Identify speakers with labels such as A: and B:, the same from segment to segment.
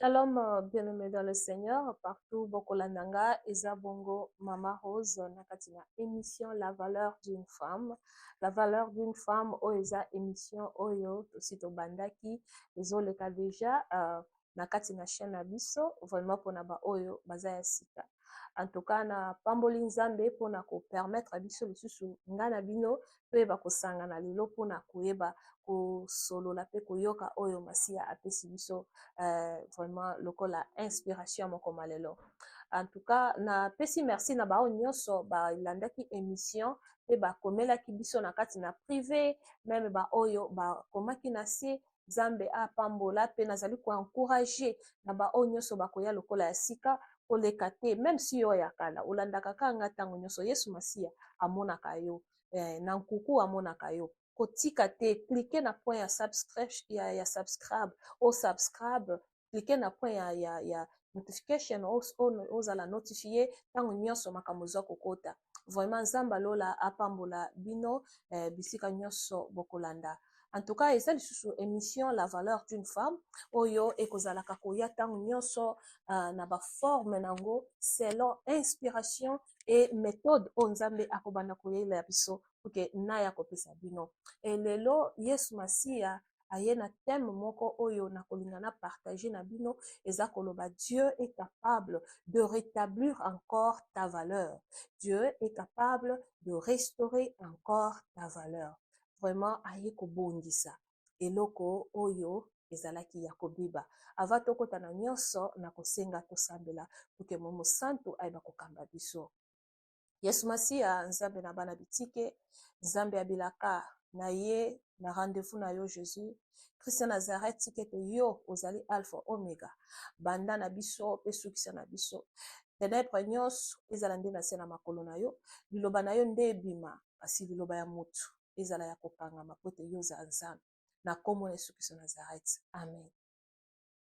A: Shalom, bien-aimé dans le Seigneur, partout bokolanda nga, eza bongo Mama Rose na kati na émission La valeur d'une femme. La valeur d'une femme oyo eza émission oyo tosi tobandaki, ezoleka déjà na kati na chaîne na biso, vraiment mpona baoyo baza ya sika. En tout cas, na pamboli Nzambe mpona kopermettre biso lisusu, nga na bino, toyeba kosangana lelo mpona koyeba kosolola mpe koyoka oyo Masiya apesi biso vraiment lokola inspiration moko malelo. En tout cas, napesi merci na bao nyonso balandaki émission mpe bakomelaki biso na kati na privé, même baoyo bakomaki na se. Nzambe apambola. Mpe nazali koencourager na baoyo nyonso bakoya lokola ya sika, koleka te. Même si yo ya kala olandaka kaka nga ntango nyonso, Yesu Masiya amonaka yo na nkuku, amonaka yo. Kotika te, clique na point ya subscribe, ya subscribe, osubscribe, clique na point ya notification, ozala notifié ntango nyonso makambo eza kokota. Vraiment, Nzambe alola apambola bino bisika nyonso bokolanda. En tout cas, eza lisusu émission La valeur d'une femme oyo ekozalaka koya ntango nyonso na baforme nango selon inspiration et méthode oyo Nzambe akobanda koyela biso oke naya kopesa bino. E lelo Yesu Masiya aye na thème moko oyo nakolinga na partage na bino, eza koloba: Dieu est capable de rétablir encore ta valeur. Dieu est capable de restaurer encore ta valeur. Vraiment, aye kobongisa eloko oyo ezalaki ya kobeba. Avant tokɔta na nyonso, na kosenga tosambela poke Momo Santu ayeba kokamba biso. Yesu Masiya, Nzambe na bana bitike, Nzambe ya bilaka na ye, na rendez-vous na yo, Jésus Christ Nazareth, tika ete yo ozali Alpha Omega, banda na biso mpe sukisa na biso. Ténèbre nyonso ezala nde na se na makolo na yo. Liloba na yo nde ebima, kasi liloba ya motu ezala ya kokangama, po ete yo ozala Nzambe. Na nkombo na Yesu Kristo Nazareth, amen.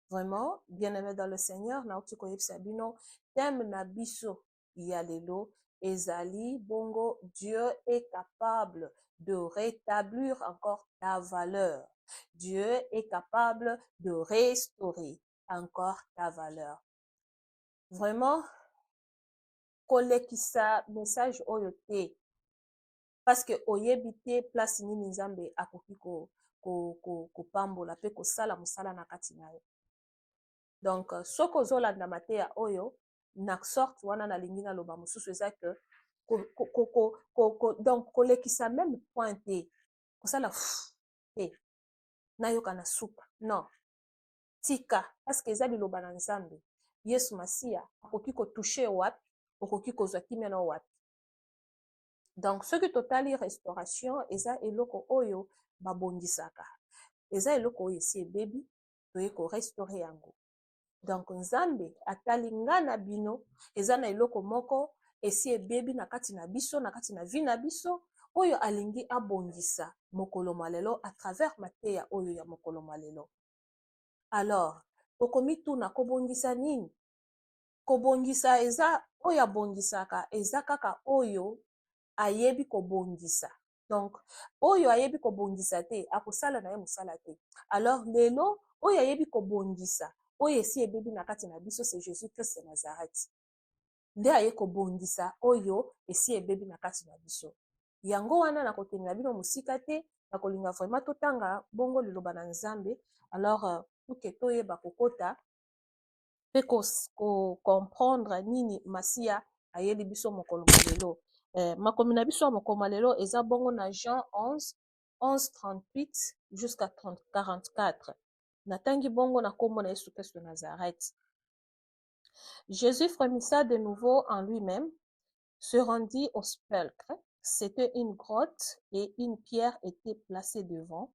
A: Vraiment, bien aimé dans le Seigneur, nauti koyebisa bino thème na biso ya lelo ezali bongo: Dieu est capable de rétablir encore ta valeur. Dieu est capable de restaurer encore ta valeur. Vraiment, kolekisa message oyo te, parce que oyebi te place nini Nzambe akoki kopambola mpe kosala mosala na kati na yo. Donc soki ozolanda mateya oyo na sorte wana, nalingi naloba mosusu eza ke donc kolekisa même point te, kosala te, nayoka na suka. Non, tika, parce que eza liloba na Nzambe. Yesu Masiya akoki kotoucher wapi, okoki kozwa kimia na wapi. Donc soki totali restauration, eza eloko oyo babongisaka, eza eloko oyo esi ebebi, toye korestaurer yango. Donc Nzambe atali nga na bino, eza na eloko moko esi ebebi na kati na biso, na kati na vie na biso, oyo alingi abongisa mokolo mwa lelo à travers mateya oyo ya mokolo mwa lelo. Alors okomituna: kobongisa nini? Kobongisa eza oyo abongisaka, eza kaka oyo ayebi kobongisa. Donc oyo ayebi kobongisa te, akosala na ye mosala te. Alors lelo oyo ayebi kobongisa oyo esi ebebi na kati na biso, c'est Jésus Christ Nazareth, nde aye kobongisa oyo esi ebebi na kati na biso. Yango wana nakokende na bino mosika te, nakolinga vraiment totanga bongo liloba na Nzambe, alors pour que toyeba kokota mpe kocomprendre nini Masiya ayeli biso mokolo ma lelo. Makomi na biso ya mokolo ma lelo eza bongo na Jean 11 11 38 jusqu'à 30, 44. Natangi bongo na nkombo na Yesu Kristo Nazareth. Jésus frémissa de nouveau en lui-même, se rendit au sépulcre. C'était une grotte et une pierre était placée devant.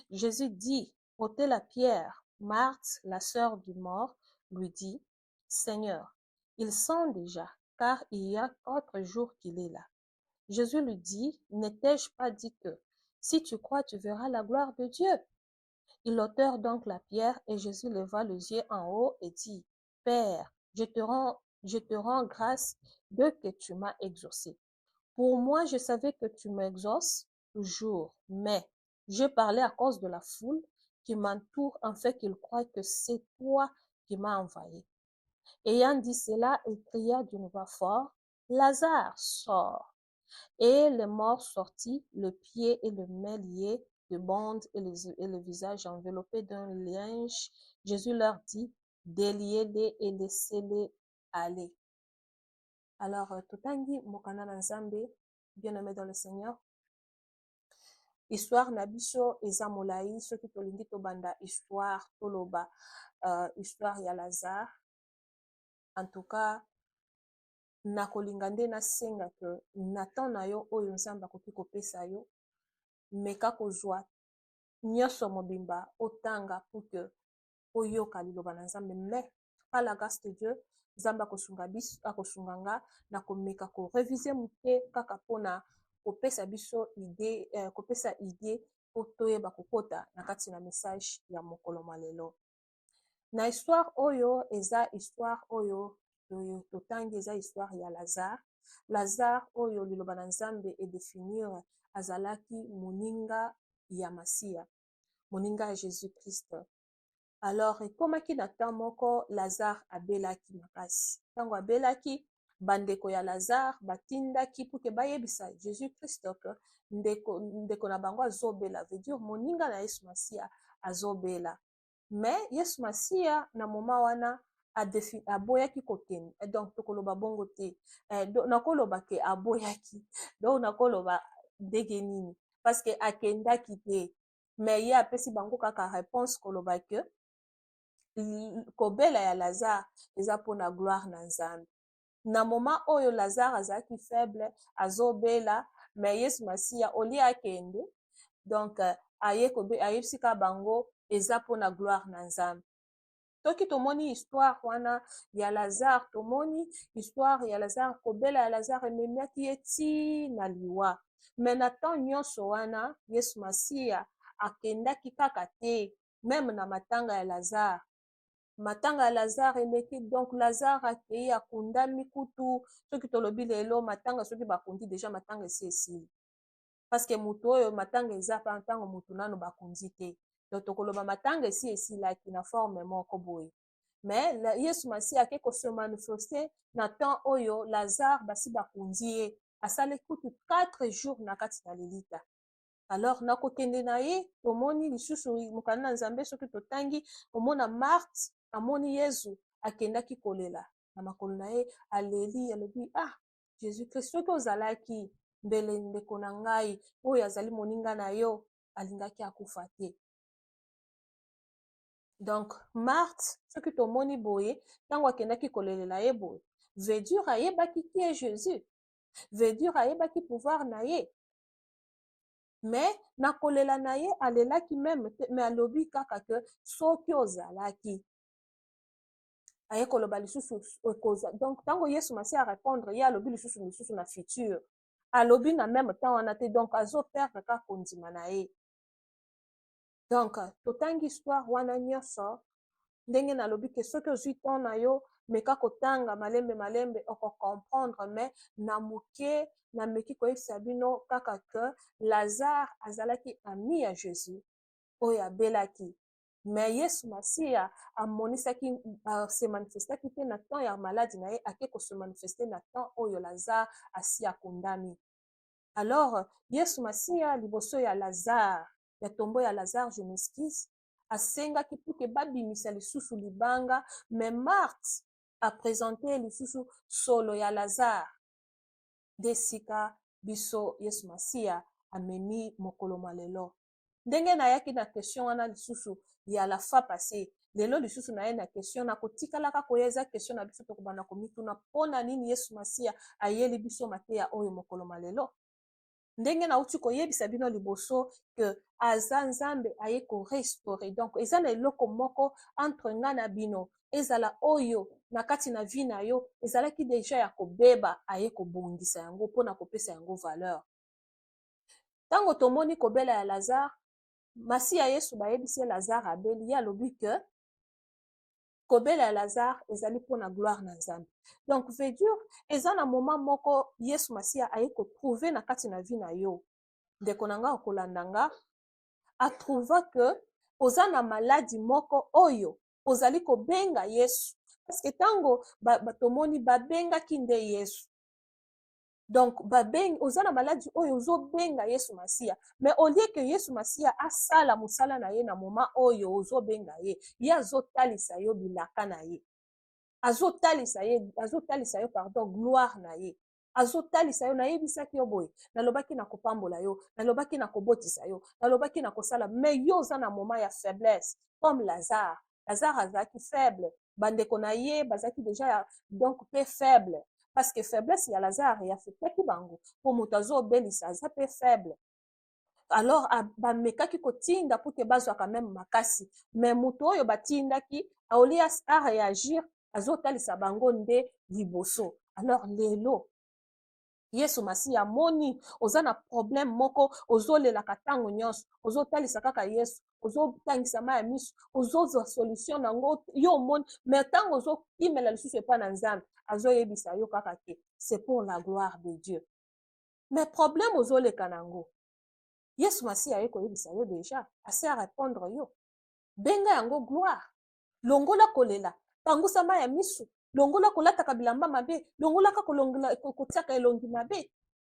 A: Jésus dit: «Ôtez la pierre.» Marthe, la sœur du mort, lui dit: «Seigneur, il sent déjà, car il y a 4 jours qu'il est là.» Jésus lui dit: «Ne t'ai-je pas dit que si tu crois, tu verras la gloire de Dieu?» Ils ôtèrent donc la pierre et Jésus leva les yeux en haut et dit: «Père, je te rends grâce de que tu m'as exaucé. Pour moi, je savais que tu m'exauces toujours, mais je parlais à cause de la foule qui m'entoure, afin qu'ils croient que c'est toi qui m'as envoyé.» qui m'a envoyé. Ayant dit cela, il cria d'une voix forte, Lazare, sors. Et le mort sortit, le pied et le main liés de bandes et le visage enveloppé d'un linge. Jésus leur dit, déliez-les et laissez-les aller. Alors, totangi mokanda na Nzambe, bien-aimé dans le Seigneur. Histoire na biso eza molai. Soki tolingi tobanda histoire, toloba histoire ya Lazare, en tout cas nakolinga nde nasenga ke na temps na yo oyo Nzambe akoki kopesa yo, meka kozwa nyonso mobimba, otanga pour que oyoka liloba na Nzambe. Mais par la grâce de Dieu, Nzambe akosunga biso, akosunga nga na komeka koréviser moke kaka mpona kopesa biso idée, kopesa idée po toyeba kokota na kati na message ya mokolo mwa lelo. Na histoire oyo, eza histoire oyo totangi, eza histoire ya Lazare. Lazare oyo liloba na Nzambe edéfinir azalaki moninga ya Masiya, moninga ya Jésus Christ. Alors ekomaki na temps moko, Lazare abelaki makasi. Ntango abelaki, bandeko ya Lazare batindaki pour que bayebisa Jésus Christ ke ndeko na bango azobela, veut dire moninga na Yesu Masiya azobela. Mais Yesu Masiya na moment wana aboyaki kokende. Donc tokoloba bongo te, nakoloba ke aboyaki, donc nakoloba ndenge nini? Parce que akendaki te, mais ye apesi bango kaka réponse koloba ke kobela ya Lazare eza mpona gloire na Nzambe. Na moment oyo Lazare azalaki faible, azobela, mais Yesu Masiya olie akende, donc ayebisi kaka bango eza mpona gloire na Nzambe. Soki tomoni histoire wana ya Lazare, tomoni histoire ya Lazare, kobela ya Lazare ememiaki ye ti na liwa. Mais na temps nyonso wana, Yesu Masiya akendaki kaka te, même na matanga ya Lazare. Matanga ya Lazare eleki, donc Lazare akei, akundami kutu. Soki tolobi lelo matanga, soki bakundi déjà, matanga esi esili, parce que motu oyo matanga eza pa ntango motu nano bakundi te. Donc tokoloba matanga esi esilaki na forme moko boye. Mais Yesu Masiya ake kose manifester na temps oyo Lazare basi bakundi ye, asali kutu 4 jours na kati na lilita. Alors nakokende na ye, tomoni lisusu mokanda na Nzambe, soki totangi, omona Marthe amoni Yesu, akendaki kolela na makolo na ye, aleli, alobi: "Ah Jésus Christ, soki ozalaki, mbele ndeko na ngai oyo azali moninga na yo alingaki akufa te." Donc Marthe, soki tomoni boye, ntango akendaki kolelela ye boye, veut dire ayebaki qui est Jésus, veut dire ayebaki pouvoir na ye. Mais na kolela na ye, alelaki même te, mais alobi kaka ke soki ozalaki. Aye koloba lisusu ekoza. Donc ntango Yesu Masi arépondre ye, alobi lisusu na futur, alobi na même temps wana te. Donc azoperdre kaka kondima na ye. Donc totangi histoire wana nyonso. Ndenge nalobi ke soki ozwi temps na yo, meka kotanga malembe malembe, okocomprendre. Mais na moke nameki koyebisa bino kaka ke Lazare azalaki ami ya Jésus oyo abelaki, mais Yesu Masiya amonisaki, se manifestaki te na temps ya maladie na ye. Ake kose manifester na temps oyo Lazare asi akundami. Alors Yesu Masiya, liboso ya Lazare, ya tombeau ya Lazare, je m'excuse, asengaki pour que babimisa lisusu libanga. Mais Marthe aprésenter lisusu solo ya Lazare. Nde esika biso Yesu Masiya amemi mokolo mwa lelo. Ndenge nayaki na question wana lisusu ya la fois passée, lelo lisusu naye na question na kotikalaka koya. Eza question na biso tokobanda komituna: mpona nini Yesu Masiya ayeli biso mateya oyo mokolo mwa lelo? Ndenge nauti koyebisa bino liboso ke aza Nzambe aye korestaurer. Donc eza na eloko moko entre nga na bino, ezala oyo na kati na vie na yo ezalaki déjà ya kobeba, aye kobongisa yango mpona kopesa yango valeur. Ntango tomoni kobela ya Lazare, Masiya Yesu bayebisi ye Lazare abeli, ye alobi ke kobela ya Lazare ezali mpona gloire na Nzambe. Donc veut dire eza na moment moko Yesu Masiya aye kotrouver na kati na vie na yo, ndeko na nga okolanda nga, atrouva ke oza na maladie moko oyo. Ozali kobenga Yesu, parce que ntango tomoni babengaki nde Yesu. Donc babengi, oza na maladi oyo, ozobenga Yesu Masiya, mais au lieu que Yesu Masiya asala mosala na ye na moment oyo ozobenga ye, ye azotalisa yo bilaka na ye, azotalisa ye, azotalisa yo, pardon, gloire na ye. Azotalisa yo: nayebisaki yo boye, nalobaki na kopambola yo, nalobaki na kobotisa yo, nalobaki na kosala. Mais yo oza na moment ya faiblesse comme Lazare. Lazare azalaki faible, bandeko na ye bazalaki déjà ya, donc mpe faible, parce que faiblesse ya Lazare eaffectaki bango, mpo moto azobelisa aza mpe faible. Alors bamekaki kotinda pour que bazwaka même makasi, mais moto oyo batindaki, au lieu aréagir, azotalisa bango nde liboso. Alors lelo Yesu Masiya amoni oza na problème moko, ozolelaka ntango nyonso, ozotalisa kaka Yesu, ozotangisa mai ya miso, ozozwa solution nango yo omoni. Mais ntango ozokimela lisusu epai na Nzambe, azoyebisa yo kaka ke c'est pour la gloire de Dieu. Mais problème ozoleka nango, Yesu Masiya aye koyebisa yo déjà, asi arépondre yo: benga yango gloire. Longola kolela, pangusa mai ya miso, longola kolataka bilamba mabe, longolaka kotiaka elongi mabe.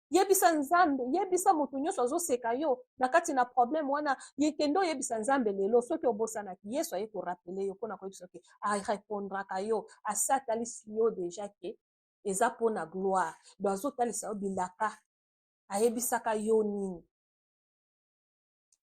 A: Yebisa Nzambe, yebisa moto nyonso azoseka yo na kati na problème wana. Kende oyebisa Nzambe lelo. Soki obosanaki, Yesu aye korappeler yo mpona koyebisa ke arepondraka yo. Asi atalisi yo déjà ke eza mpona gloire. Donc azotalisa yo bilaka ayebisaka yo nini.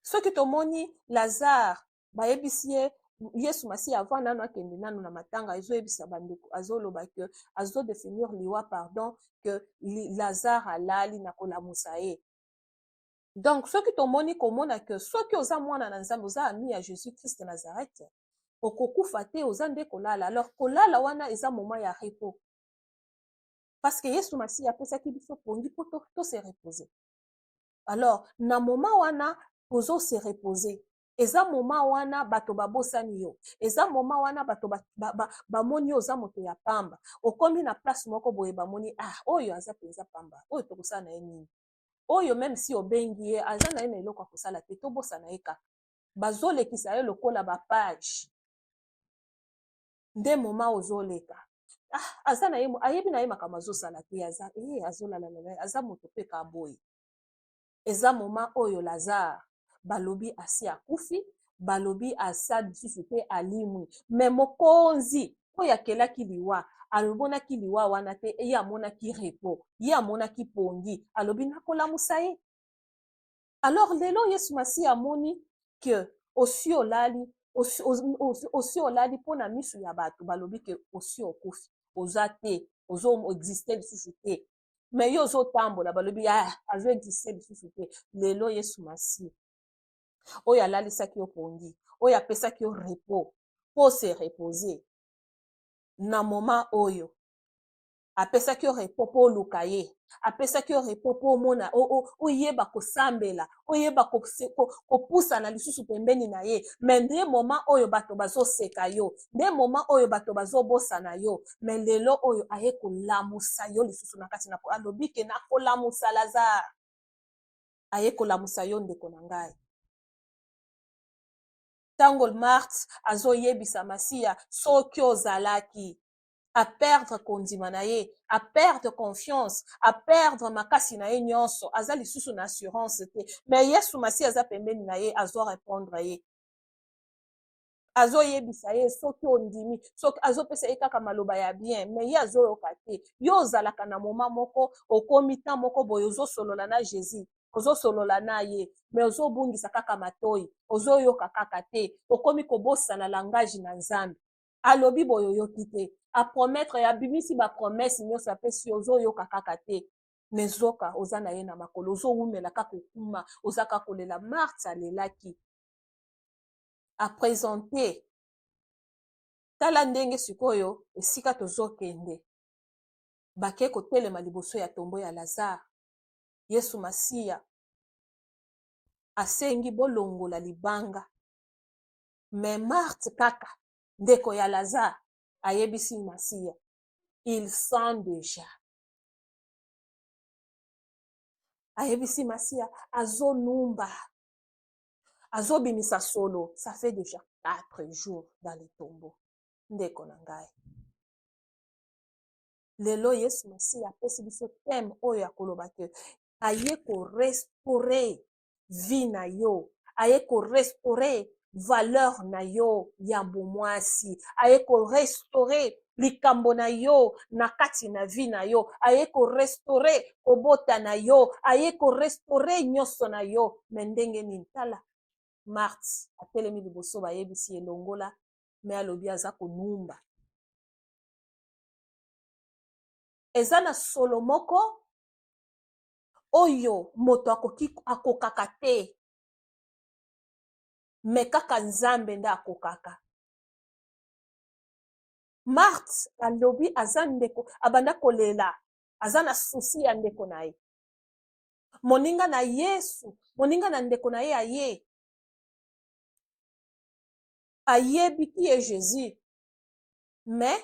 A: Soki tomoni Lazare, bayebisi ye, Yesu Masiya, avant nano akende nano na matanga, azoyebisa bandeko, azoloba ke azodéfinir liwa, pardon, ke Lazare alali, na kolamusa ye. Donc soki tomoni komona ke soki oza mwana na Nzambe, oza ami ya Jésus Christ Nazareth, okokufa te, oza nde kolala. Alors kolala wana eza moment ya repos, parce que Yesu Masiya apesaki biso pongi mpo to se reposer. Alors na moment wana ozo se reposer, eza moment wana bato babosani yo, eza moment wana bato bamoni ba yo oza moto ya pamba. Okomi na place moko boye, bamoni: ah, oyo aza mpenza pamba, oyo tokosala na ye nini? Oyo même si obengi ye, aza na ye na eloko ya kosala te, tobosana ye kaka. Bazolekisa ye lokola bapage. Nde moment ozoleka, ah, aza na ye, ayebi na ye makambo azosala te, aza e azolalala, aza moto mpe ka boye. Eza moment oyo Lazare balobi asi akufi, balobi asa lisusu te, alimwi. Mais mokonzi oyo akelaki liwa alomonaki liwa wana te. Ye amonaki repos, ye amonaki pongi, alobi nakolamusa ye. Alors lelo Yesu Masiya amoni ke osi olali, osi olali mpona miso ya bato, balobi ke osi okufi, oza te, ozoexiste lisusu te. Mais yo ozotambola, balobi ah, azoexiste lisusu te. Lelo Yesu Masiya oyo alalisaki yo pongi, oyo apesaki yo repos mpo se reposer na moment oyo apesaki yo repos mpo oluka ye, apesaki yo repos mpo omona, oyeba kosambela, oyeba kopusana lisusu pembeni na ye. Mais nde moment oyo bato bazoseka yo, nde moment oyo bato bazobosana yo. Mais lelo oyo aye kolamusa yo lisusu na kati na, alobi ke nakolamusa Lazare. Aye kolamusa yo, ndeko na ngai. Ntango Marthe azoyebisa Masiya soki ozalaki, aperdre kondima na ye, aperdre confiance, aperdre makasi na ye nyonso, aza lisusu na assurance te. Mais Yesu Masiya aza pembeni na ye, azorépondre ye, azoyebisa ye soki ondimi, soki azopesa ye kaka maloba ya bien, mais ye azoyoka te. Yo ozalaka na moment moko, okomi temps moko boye, ozosolola na Jésus, ozosolola na ye, mais ozobungisa kaka matoi, ozoyoka kaka te, okomi kobosana langage na Nzambe. Alobi boye, oyoki te. Apromettre, abimisi bapromesses nyonso apesi yo, ozoyoka kaka te. Mais zoka oza na ye na makolo, ozowumela kaka okuma, oza kaka kolela. Marthe alelaki, aprésente. Tala ndenge sikoyo esika tozokende, bake kotelema liboso ya tombeau ya Lazare. Yesu Masiya asengi bolongola libanga. Mais Marthe kaka, ndeko ya Lazare, ayebisi Masiya: il sent déjà. Ayebisi Masiya azonumba, azobimisa solo, ça fait déjà 4 jours dans le tombeau. Ndeko na ngai, lelo Yesu Masiya apesi biso thème oyo ya koloba ke aye korestaurer vie na yo, aye korestaurer valeur na yo ya bomwasi, aye korestaurer likambo na yo na kati na vie na yo, aye korestaurer kobota na yo, aye korestaurer nyonso na yo. Me ndenge nini? Tala Marthe atelemi liboso, bayebisi elongola, me alobi aza konumba. Eza na solo moko oyo moto akoki akokaka te, me kaka Nzambe nde akokaka. Marthe alobi aza ndeko, abanda kolela, aza na souci ya ndeko na ye, moninga na Yesu, moninga na ndeko na ye. Aye ayebi qui est Jésus, mais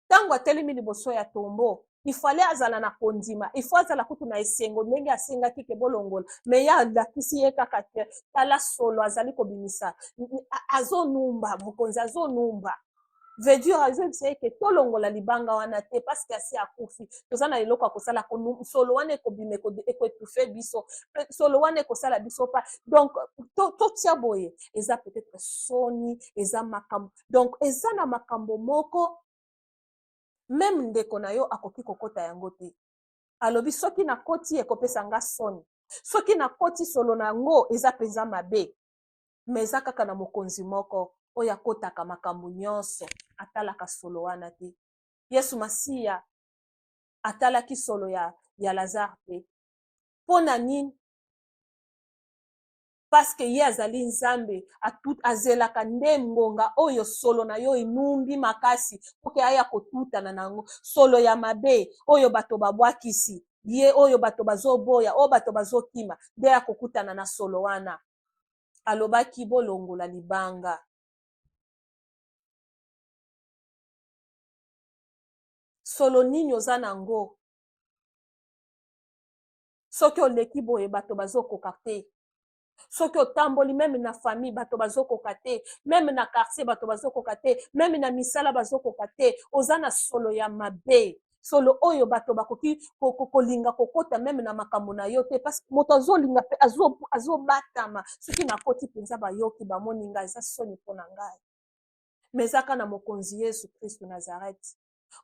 A: ntango atelemi liboso ya tombeau, il fallait azala na kondima, il faut azala kutu na esengo ndenge asengaki ke bolongola. Me ye alakisi ye kaka ke tala solo azali kobimisa, azonumba, mokonzi azonumba. Veut dire azoyebisa ye ke tolongola libanga wana te, parce que asi akufi, toza na eloko ya kosala. Solo wana ekobima, ekoétouffer biso, solo wana ekosala biso pa. Donc totia boye, eza peut-être soni, eza makambo. Donc eza na makambo moko même ndeko na yo akoki kokɔta yango te. Alobi soki nakoti, ekopesa nga soni, soki nakoti, solo na yango eza mpenza mabe. Me eza kaka na mokonzi moko oyo akɔtaka makambo nyonso, atalaka solo wana te. Yesu Masiya atalaki solo ya Lazare te. Mpo na nini? Parce que ye azali Nzambe. Azelaka nde ngonga oyo solo na yo enumbi makasi po ke aya kotutana na yango. Solo ya mabe oyo bato babwakisi ye, oyo bato bazoboya, oyo bato bazokima, nde akokutana na solo wana. Alobaki bolongola libanga. Solo nini oza nango? Soki oleki boye, bato bazokoka te. Soki otamboli, même na famille bato bazokoka te, même na quartier bato bazokoka te, même na misala bazokoka te. Oza na solo ya mabe, solo oyo bato bakoki kolinga kokota même na makambo na yo te, parce moto azolinga mpe azobatama. Soki nakoti mpenza, bayoki, bamoni ngai, eza soni mpo na ngai. Me ezaka na mokonzi Yesu Kristu Nazareth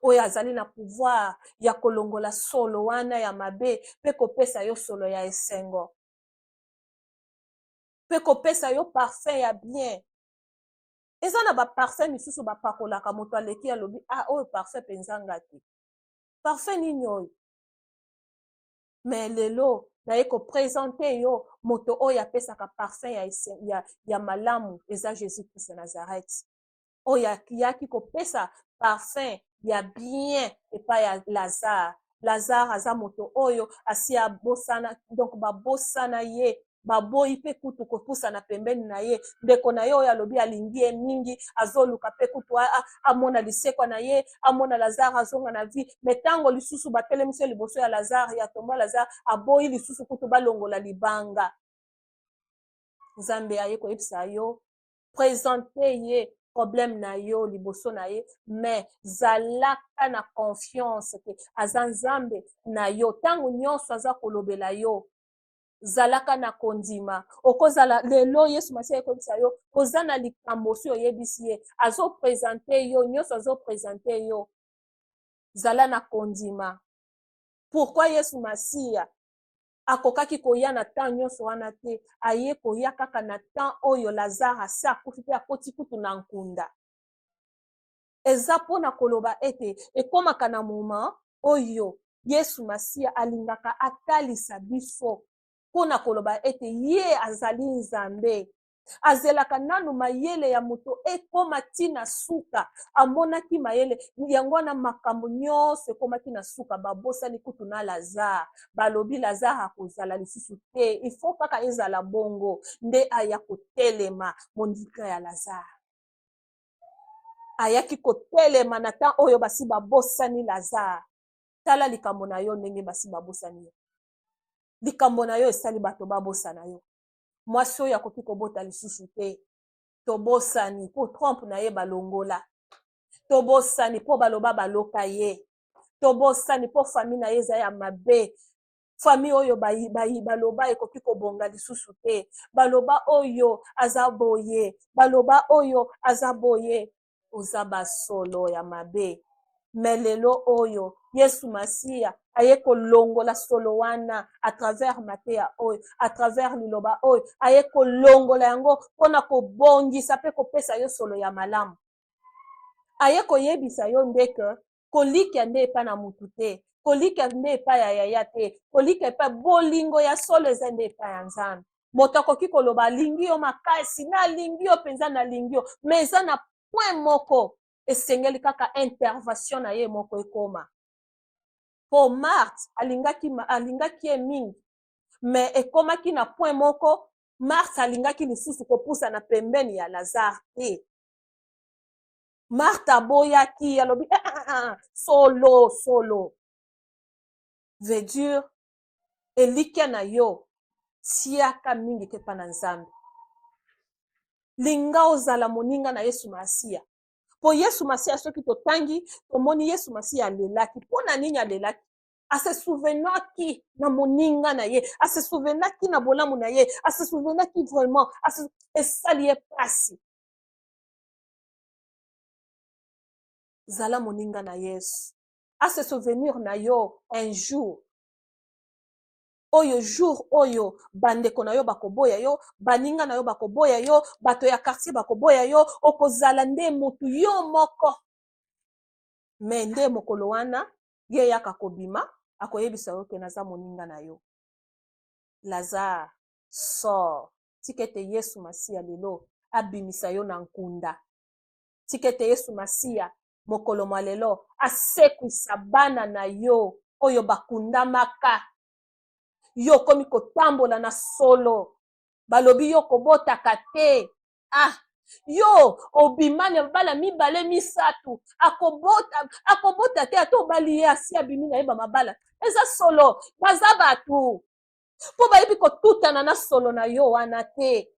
A: oyo azali na pouvoir ya kolongola solo wana ya mabe mpe kopesa yo solo ya esengo mpe kopesa yo parfum ya bien. Eza na baparfum misusu bapakolaka, moto aleki, alobi: "Ah, oyo parfum mpenza nga te, parfum nini oyo?" Me lelo naye koprésenter yo moto oyo apesaka parfum ya malamu, eza Jésus Christ ya Nazareth, oyo akiyaki kopesa parfum ya bien epai ya Lazare. Lazare aza moto oyo asi abosana, donc babosana ye, baboyi mpe kutu kopusana pembeni na ye. Ndeko na ye oyo alobi alingi ye mingi, azoluka mpe kutu amona lisekwa na ye, amona Lazare azonga na vie. Me ntango lisusu batelemisi ye liboso ya Lazare, ya tombeau ya Lazare, aboyi lisusu kutu balongola libanga. Nzambe aye koyebisa yo: présente ye problème na yo liboso na ye, mais zalaka na confiance ke aza Nzambe na yo. Ntango nyonso aza kolobela yo, zalaka na kondima. Okozala lelo, Yesu Masiya ekoyebisa yo oza na likambo, osi oyebisi ye, azoprésenter yo nyonso, azoprésenter yo, zala na kondima. Pourquoi Yesu Masiya akokaki koya na temps nyonso wana te? Aye koya kaka na temps oyo Lazare asi akufi mpe akoti kutu na nkunda. Eza mpona koloba ete ekomaka na moment oyo Yesu Masiya alingaka atalisa biso mpona koloba ete ye azali Nzambe. Azelaka nanu mayele ya moto ekóma ntina suka. Amonaki mayele yango wana, makambo nyonso ekómaki na suka, babosani kutu na Lazare, balobi Lazare akozala lisusu te. Il faut kaka ezala bongo nde aya kotelema. Moninga ya Lazare ayaki kotelema na temps oyo basi babosani Lazare. Tala likambo na yo ndenge basi babosani yo, likambo na yo esali bato babosana yo. Mwasi oyo akoki kobota lisusu te. Tobosani mpo trompe na ye balongola. Tobosani mpo baloba baloka ye. Tobosani mpo famille na ye eza ya mabe. Famille oyo baloba ekoki kobonga lisusu te. Baloba oyo aza boye. Baloba oyo aza boye. Oza basolo ya mabe. Me lelo oyo Yesu Masiya aye kolongola solo wana à travers mateya oyo, à travers liloba oyo, aye kolongola yango mpona kobongisa mpe kopesa yo solo ya malamu. Aye koyebisa yo nde ke kolikya nde epai na mutu te, kolikya nde epai ya yaya te, kolikya epai bolingo ya solo eza nde epai ya Nzambe. Moto akoki koloba alingi yo makasi, nalingi yo mpenza, nalingi yo, mais eza na point moko esengeli kaka intervention na ye moko ekoma. Po Marthe alingaki, alingaki ye mingi, mais ekomaki na point moko Marthe alingaki lisusu kopusana pembeni ya Lazare te. Marthe aboyaki, alobi eh, eh, eh, solo solo. Veut dire elikya na yo tiaka mingi te pa na Nzambe. Linga ozala moninga na Yesu Masiya. Po Yesu Masiya soki totangi, tomoni Yesu Masiya alelaki. Mpo na nini alelaki? Ase souvenaki na moninga na ye, ase souvenaki na bolamu na ye, ase souvenaki vraiment, esali ye pasi. Zala moninga na Yesu. Ase souvenir na yo un jour. Oyo jour oyo bandeko na yo bakoboya yo, baninga na yo bakoboya yo, bato ya quartier bakoboya yo, okozala nde motu yo moko. Me nde mokolo wana ye yaka kobima, akoyebisa yo ke naza moninga na yo. Lazare sort. Tika ete Yesu Masiya lelo abimisa yo na nkunda. Tika ete Yesu Masiya mokolo mwa lelo asekwisa bana na yo oyo bakundamaka. Yo okomi kotambola na solo, balobi yo kobotaka te. Ah, yo obima na bala mibale misato, akobota, akobota te, ata obali ye asi abimi na ye ba mabala. Eza solo, baza bato mpo bayebi kotutana na solo na yo wana te.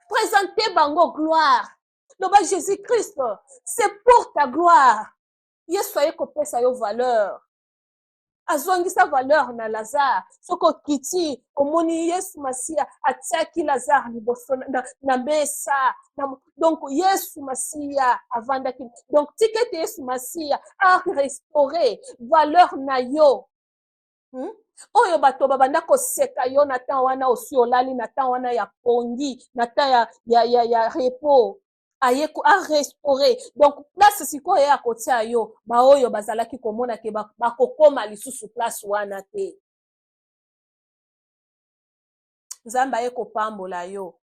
A: Présente bango gloire. Loba Jésus-Christ, c'est pour ta gloire. Yesu aye kopesa yo valeur. Azongisa valeur na Lazare. Soki okiti, omoni Yesu Masiya atiaki Lazare liboso na mesa. Donc Yesu Masiya avandaki. Donc tika ete Yesu Masiya a restaurer valeur na yo. Oyo bato babanda koseka yo na temps wana osi olali, na temps wana ya pongi, na temps ya repos, aye ko a restaurer. Donc place sikoyo ye akotia yo, baoyo bazalaki komona ke bakokoma lisusu place wana te. Nzambe aye kopambola yo.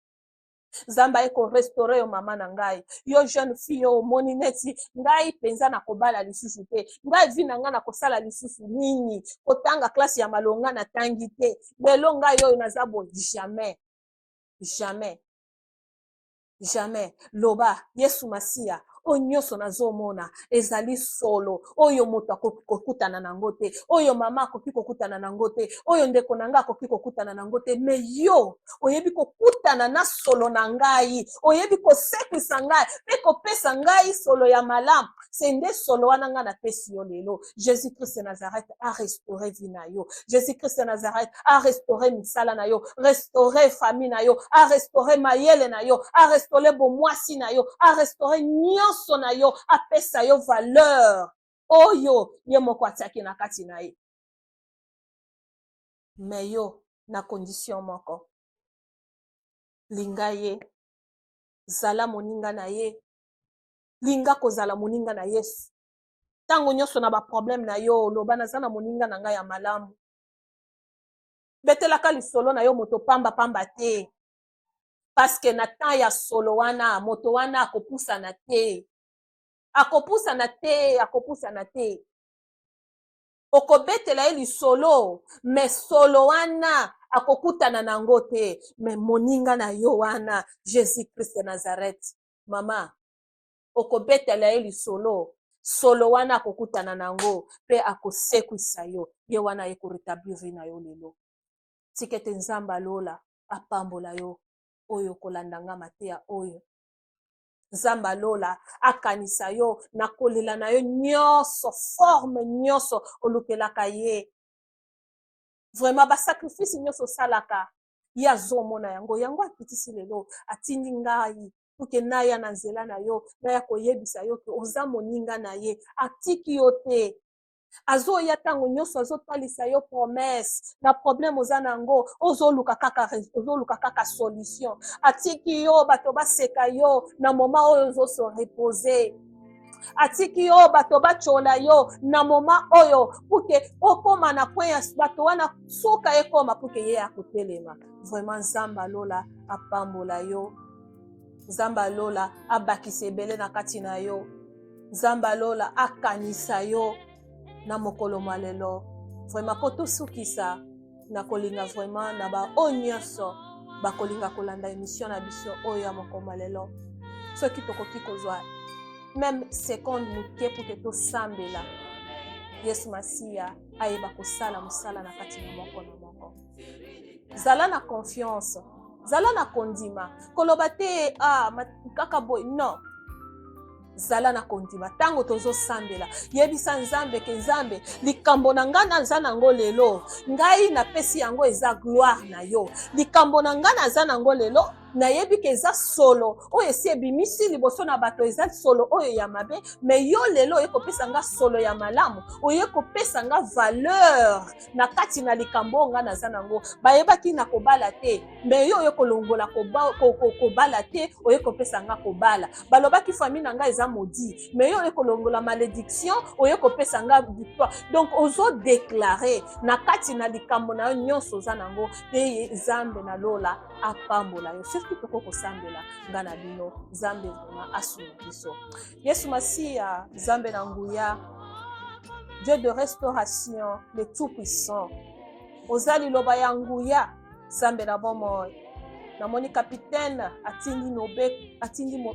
A: Nzambe aye korestaure yo mama na ngai. Yo jeune fille oyo omoni neti ngai mpenza nakobala lisusu te, ngai vi na ngai nakosala lisusu nini, kotanga classe ya malonga natangi te, lelo ngai oyo naza boye. Jamais, jamais, jamais. Loba Yesu Masiya, oyo nyonso nazomona ezali solo oyo moto akoki kokutana nango te, oyo mama akoki kokutana nango te, oyo ndeko na ngai akoki kokutana nango te, me yo oyebi kokutana na solo na ngai, oyebi kosekwisa ngai mpe kopesa ngai solo ya malamu. Se nde solo wana ngai napesi yo lelo. Jésus-Christ de Nazareth a restauré vie na yo. Jésus-Christ de Nazareth a restauré misala na yo, restauré famille na yo, a restauré mayele na yo, a restauré bomwasi na yo, a restauré nyonso na yo, apesa yo valeur oyo ye moko atiaki na kati na ye. Me yo na condition moko, linga ye, zala moninga na ye, linga kozala moninga na Yesu. Ntango nyonso na baproblème na yo, oloba naza na moninga na ngai ya malamu. Betelaka lisolo na yo moto pamba pamba te, parce que na temps ya solo wana moto wana akopusana te, akopusana te, akopusana te. Okobetela ye lisolo, me solo wana akokutana nango te. Me moninga na yo wana Jésus-Christ de Nazareth, mama, okobetela ye lisolo, solo wana akokutana nango mpe akosekwisa yo. Ye wana aye koretablir vie na yo lelo. Tika ete Nzambe alola apambola yo oyo kolanda nga mateya oyo. Nzambe ya lola akanisa yo na kolela na yo nyonso, forme nyonso olukelaka ye. Vraiment ba sacrifice nyonso osalaka, ye azomona yango. Yango akitisi lelo, atindi ngai pour que naya na nzela na yo, naya koyebisa yo ke oza moninga na ye, atiki yo te. Azoya ntango nyonso, azotalisa yo promesse na problème oza na yango, ozoluka kaka solution. Atiki yo bato baseka yo na moment oyo ozo se reposer. Atiki yo bato batyola yo na moment oyo pour que okóma na point ya bato wana, suka ekóma pour que ye akotelema. Vraiment, Nzambe alola apambola yo, Nzambe alola abakisa ebele na kati na yo, Nzambe alola akanisa yo na mokolo mwa lelo. Vraiment, mpo tosukisa na kolinga vraiment na baoyo nyonso bakolinga kolanda émission na biso oyo ya mokolo mwa lelo, soki tokoki kozwa même seconde moke pour que tosambela, Yesu Masiya ayeba kosala mosala na kati na moko na moko. Zala na confiance, zala na kondima. Koloba te: "Ah, kaka boye." Non, zala na kondima. Ntango tozosambela, yebisa Nzambe ke: "Nzambe, likambo na ngai naza nango lelo, ngai napesi yango, eza gloire na yo. Likambo na ngai naza nango lelo, nayebi ke eza solo oyo esi ebimisi liboso na bato, eza solo oyo ya mabe, mais yo lelo oye kopesa nga solo ya malamu, oye kopesa nga valeur na kati na likambo oyo nga naza nango. Bayebaki na kobala te, mais yo oye kolongola kobala te, oye kopesa nga kobala. Balobaki famille na ngai eza maudit, mais yo oye kolongola malédiction, oye kopesa nga victoire." Donc ozodéclarer na kati na likambo na yo nyonso oza nango, e Nzambe na lola apambola yo. Surtout toko kosambela nga na bino, Nzambe vraiment asunga biso. Yesu Masiya, Nzambe na nguya, Dieu de restauration, le tout puissant, oza liloba ya nguya, Nzambe na bomoi. Namoni capitaine atindi nobe, atindi, mo,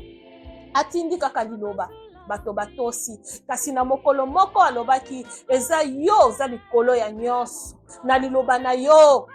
A: atindi kaka liloba, bato batosi. Kasi na mokolo moko alobaki: "Eza yo oza likolo ya nyonso, na liloba na yo,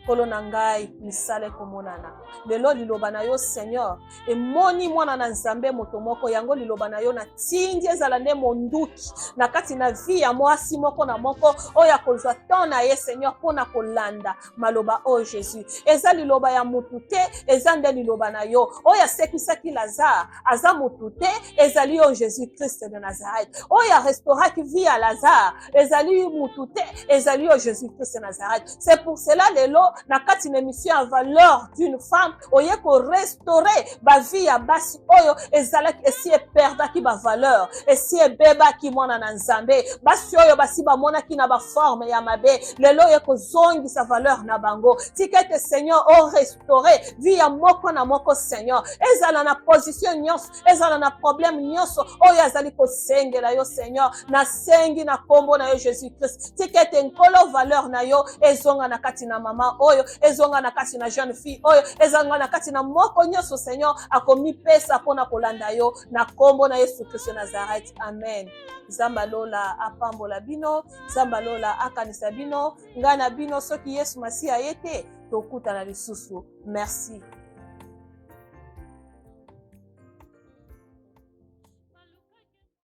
A: Nkolo na ngai, misala ekomonana." Lelo liloba na yo, Seigneur, emoni mwana na Nzambe moto moko. Yango liloba na yo natindi ezala nde monduki na kati na vie ya mwasi moko na moko oyo akozwa temps na ye, Seigneur, mpona kolanda maloba oyo. Jésus, eza liloba ya motu te, eza nde liloba na yo. Oyo asekwisaki Lazare aza motu te, ezali yo Jésus Christ de Nazareth. Oyo arestauraki vie ya Lazare ezali motu te, ezali yo Jésus Christ de Nazareth. C'est pour cela lelo na kati na émission ya Valeur d'une femme, oye korestaurer bavie ya basi oyo ezalaki esi eperdaki bavaleur, esi ebebaki. Mwana na Nzambe, basi oyo basi bamonaki na baforme ya mabe, lelo oye kozongisa valeur na bango. Tika ete, Seigneur, orestaurer vie ya moko na moko, Seigneur, ezala na position nyonso, ezala na problème nyonso oyo azali kosengela yo. Seigneur, nasengi na nkombo na yo Jésus Christ, tika ete, Nkolo, valeur na yo ezonga na kati na mama oyo, ezonga na kati na jeune fille oyo, ezonga na kati na moko nyonso, Seigneur, akomipesa mpona kolanda yo, na nkombo na Yesu Kristo Nazareth, amen. Nzambe alola apambola bino, Nzambe alola akanisa bino. Ngai na bino, soki Yesu Masiya ye te, tokutana lisusu. Merci.